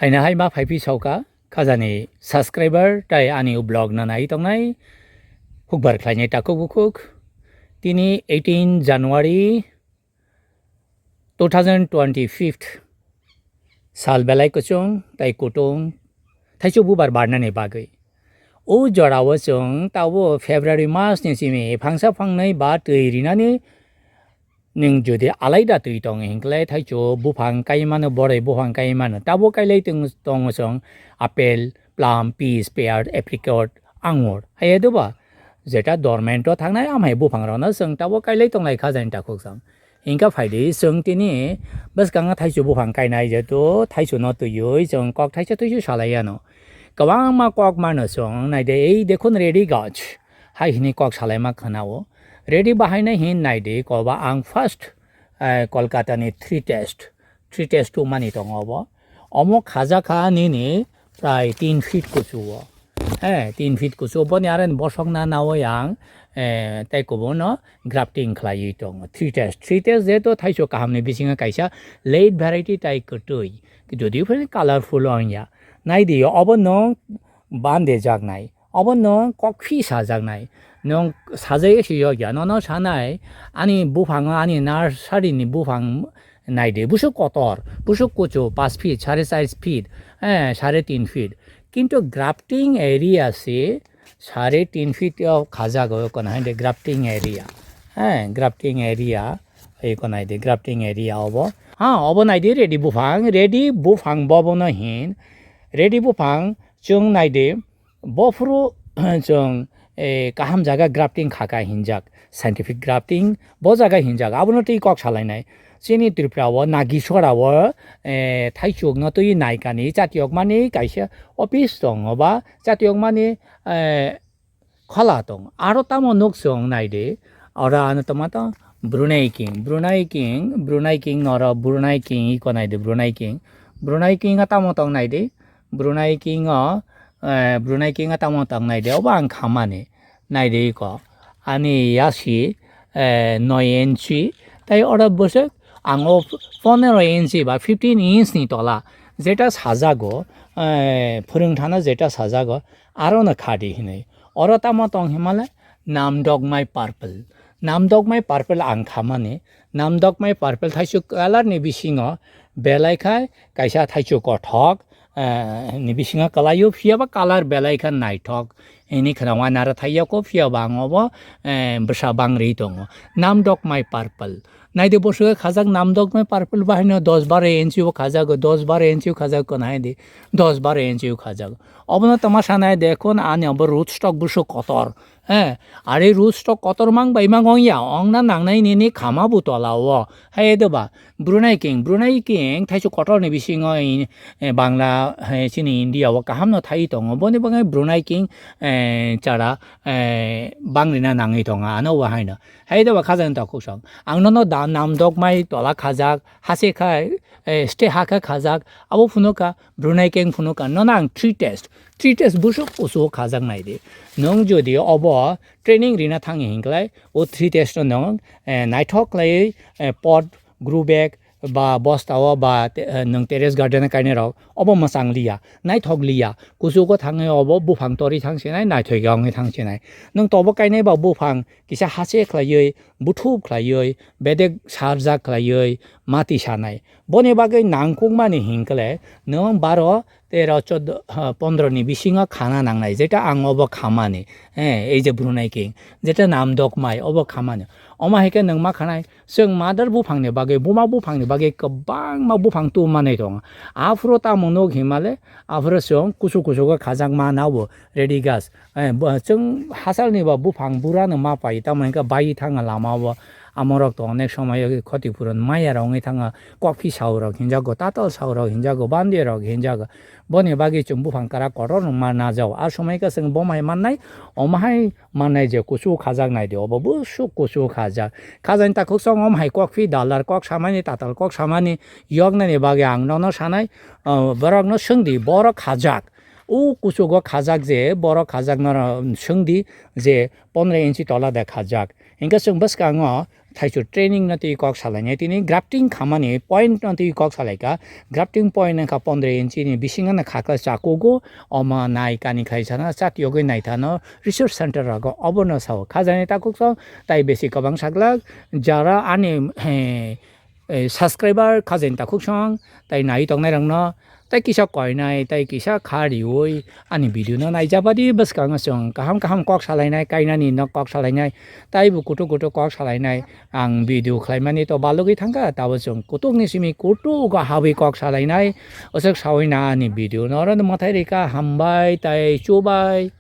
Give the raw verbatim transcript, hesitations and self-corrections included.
Haina hai ma phaipi sauka, khajani subscriber tai ani vlog no nai tongnai, hukbar khlainai takhuk bukhuk. Tini eighteen January two thousand twenty-fifth sal belai kuchung tai kutung, thaichuk bubar barnani bagwi. O jorao chwng tabo February mas ni simi phangsa phangnai ba twi rinani. Nwng jodi alaida twi tong hinkhlai thaichuk buphang kai mano, boroi buphang kai mano, tabo kailai tong, tongo chwng apple, plum, peach, pear, apricot, angur. Hai doba? Jeta dormant o thangnai amhai buphang rokno chwng tabo kailai tonglai kha jani takhuk chwng. Hinkha phaidi chwng tini bwskango thaichuk buphang kainai, jeto thaichuk no twiwi chwng kok thaisa twisu salai ano. Kwbangma kok mano chwng naide, ei dekhun ready gach hai hini kok salaima khwnao. Ready bahainai hin naide, koba ang first, eh, Kolkata ni three test, three test two mani tongo obo. Omo khajakha nini prai tin feet kuchugo. Eh, tin feet kuchugo. Boni aren bosok na nawi ang, eh, tei kubuno grafting khlaiwi tongo. Three test, three test jeto thaichuk kahamni bisingo kaisa late variety tai kwtwi. Jodi phai colorful ongya. Naidi obo no bande jaknai. Obo no kokphi sajaknai. Nwng sajai se yokya, nono sanai, ani buphango, ani nursery ni buphang naide, busuk kotor, busuk kuchu, paanch feet, sare char feet, eh, sare tin feet. Kintu grafting area se sare tin feet o khajago, kono hai de grafting area. Eh, grafting area, ei kono hai de grafting area obo. Ha, obo naide ready buphang, ready buphang bobo no hin, ready buphang chwng naide, Bophuru chwng, eh, kaham jaga grafting khaka hinjak, scientific grafting bo jaga hinjak, abono twi kok salainai. Chini Tripura o Nagisora o, eh, thaichuk no twi naikani chatiyokmani kaisa office tongo ba chatiyokmani, eh, khola tongo. Aro tamo nuk chwng naidi, oro ano tongma tong Brunei King, Brunei King, Brunei King noro Brunei King iko naidi, Brunei King. Brunei King o tamo tong naidi, Brunei King o, eh, Brunei King o tamo tong naidi, obo ang khamani. Naidi iko. Ani yasi, eh, noi inchi, tai oro bwswk ang o pondro inchi ba fifteen inch ni tola, jeta sajago, eh, phwrwngthano jeta sajago, aro no khadi hinwi. Oro tamo tong himale, namdokmai purple. Namdokmai purple ang khamani. Namdokmai purple thaichuk colour ni bisingo belai khai kaisa thaichuk kothok, eh, ni bisingo kwlaio, phiya ba colour belai kha naithok. Hini khwna uanaro thaiya ko, phiya ba ang obo, eh, bwsa bangri tongo. Namdokmai purple. Naidi bwswk khajak namdokmai purple bahaino dos baro inchi o khajak, dos baro inchi o khajak ko naidi, dos baro inchi o khajak. Obono tama sanai de, khun ani obo root stock bwswk kotor. Eh, ari root stock kotor mang bai mang ong ya, ong na nangnai nini khama bu tola o. Hai de ba, Brunei King, Brunei King, thaichuk kotor ni bisingo in, eh, Bangla, eh, chini India o kaham no thai tongo. Boni bagwi Brunei King, eh, chara, eh, bangri na nangwi tongo, ano wa hai no. Hai de ba khajak ta khusong. Ang no no da namdokmai tola khajak, hase khai, eh, ste ha kha khajak, abo phunu ka, Brunei King phunu ka, nono ang three test, three test busuk kusu khajak nai di. Nwng jodi obo training rina thangi hinklai, o three test no nwng, eh, naithok khlaiwi, eh, pot, grow bag, ba bosta o, ba te-, eh, nwng terrace garden kainai rok, obo mwchang liya, naithok liya, kusugo thangwi obo buphang tori thang sinai, naithok ya wngwi thang sinai. Nwng tobo kainai ba buphang kisa hase khlaiwi, buthup khlaiwi, bedek sarjak khlaiwi, mati sanai. Boni bagwi nangkukmani hinkle nwng baro, tero, choddo, ha, pondro ni bisingo khana nangnai, jeta ang obo khamani. Eh, ei je Brunei King, jeta namdokmai, obo khamani. Omo hai khe nwng ma khanai, chwng mother buphangni bagwi, buma buphangni bagwi kwbangma buphang tu manwi tongo. Aphuru tamo nuk himale, aphuru chwng kusu kusugo khajak ma nabo, ready gas. Eh, bo, chwng hachalni ba buphang burano ma pai, tamo hwnkhe bai thanga lama o. Amorok to onek somoyo khoti puron maya rok wngwi thanga, coffee sao rok hinjago, tatal sao rok hinjago, bande rok hinjago. Boni bagwi chwng buphang kwrak kotor rok ma najao. A somoi khe chwng bo mai mannai, omo hai mannai je kusu khajak nai di, obo busuk kusu khajak. Khajani takhuk song om hai coffee dalar kok samani, tatal kok samani, yoknani bagwi ang nono sanai, ah, borokno swngdi, borok khajak. O kuchugo khajak je, borok khajak norok swngdi je pondro inchi tola de khajak. Hinkhe chwng bwskango thaichuk training no twi kok salainai, tini grafting khamani point no twi kok salaikha. Grafting point wngkha pondro inchi ni bisingo no khakha chakugo, omo nai kani khai sana chat yogwi naithano research center rogo obono sao. Khajani takhuk song tai besi kwbang saglak jara ani, eh, eh, subscriber khajani takhuk song tai nai tongnai rokno tai kisa koinai tai kisa kha riwi ani video no naijabadi bwskango chwng kaham kaham kok salainai, kainani no kok salainai, taibo kutuk kutuk kok salainai ang video khlaimani to balugwi thangkha, tabo chwng kutukni simi kutugo habwi kok salainai. Oswk sawi na ani video no oro no mwthai rika, hambai tai chubai.